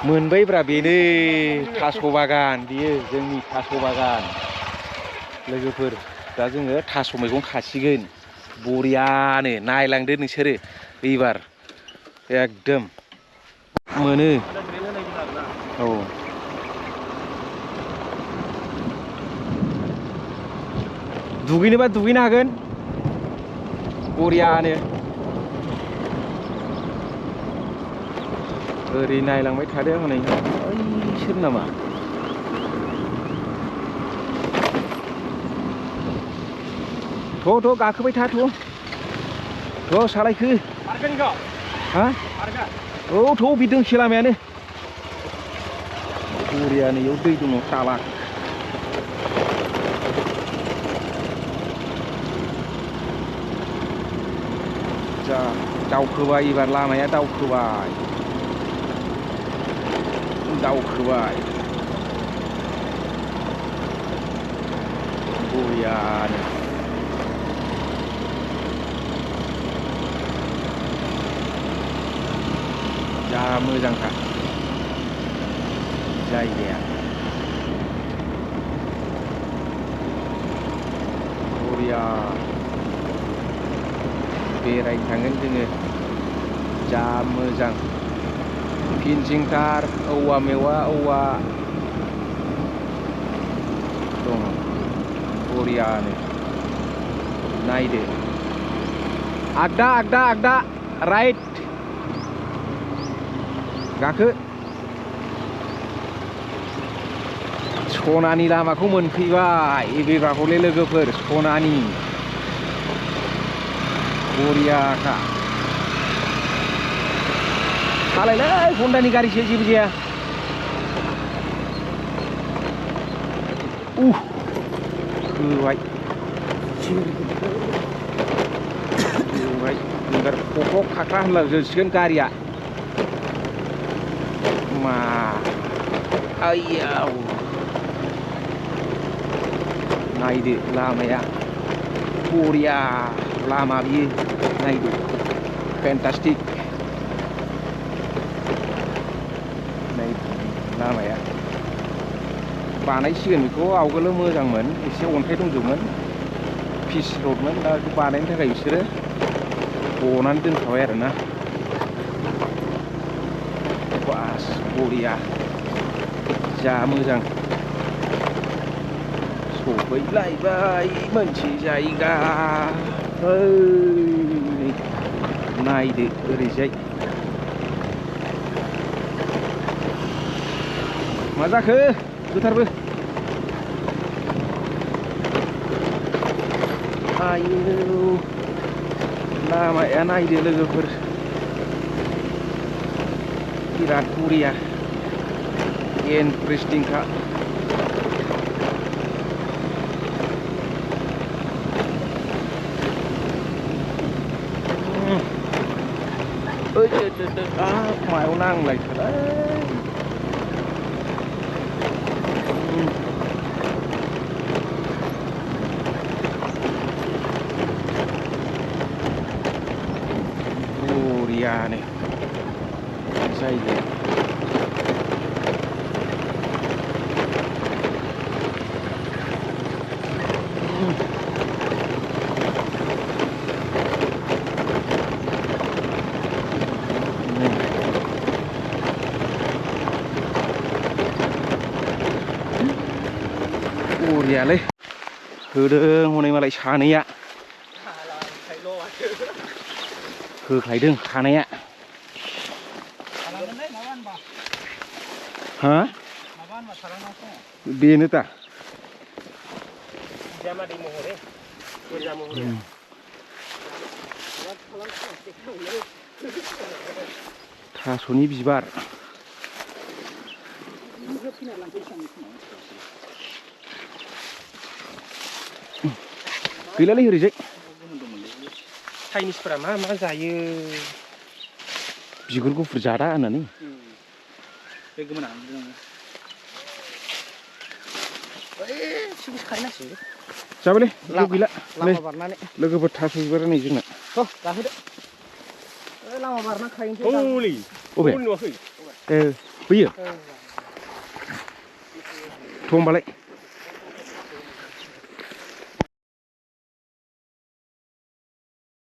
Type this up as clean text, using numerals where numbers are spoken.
मोनबायब्रा बेनो थास' बागान बियो जोंनि थास' बागान लोगोफोर दा जोङो थास' मैगं खासिगोन बरियानो नायलांदो नोंसोरो एबार एकदम मोनो औ दुगैनोबा दुगैनो हागोन बरियानो ओरै नायलांबाय थादों हनै ओइसोर नामा थ' गाखोबाय था थ' सालायखो हा औ थ' बि दोंसे लामायानो बरियानो इयाव दै दङ दालां जा दावखोबाय एबार लामाया दावखोबाय बरियानो जा मोजांखा जायगाया बरिया बेरायनो थांगोन जोङो जा मोजां फिनसिंथार औवा मेवा औवा दङ बरियानो नायदो आगदा राइट गाखो सनानि लामाखौ मोनफैबाय एबेबा हले लोगोफोर सनानि बरियाखा सालायलै हन्डानि गारिसो जेबो जाया होबाय एबार खख्र' खाख्रा होनलांजोबसिगोन गारिया मा आइयाव नायदो लामाया बरिया लामा बियो नायदो फेन्टास्टिक लामाया बानायसिगोन बेखौ आवगोलो मोजांमोन एसे अन्थाइ दंजोबोमोन पिच रडमोन दा बेखौ बानायनो थाखाय बिसोरो बनानै दोनखाबाय आरोना बास बरिया जा मोजां सफैलायबाय मोनसे जायगा नायदो ओरैजाय मा जाखो गोथारबो आयौ लामाया नायदो लोगोफोर बिराद बरिया इन्ट्रेस्टिंखा मायाव नांलायखोलाय बरियानो जायगाया बरियालै होदों हनै मालाय सानैया होख्लायदों खानाया हा बेनो दा थास'नि बिबार गैलालै ओरैजाय चाइनिसफोरा मा मा जायो बिगुर गुफुर जादा होननानै बे गोमोना जाबायलै गैला लोगोफोर थास' बिबार नै जोंना लामा बारना खाहैनोसै फैयो थ' होमबालाय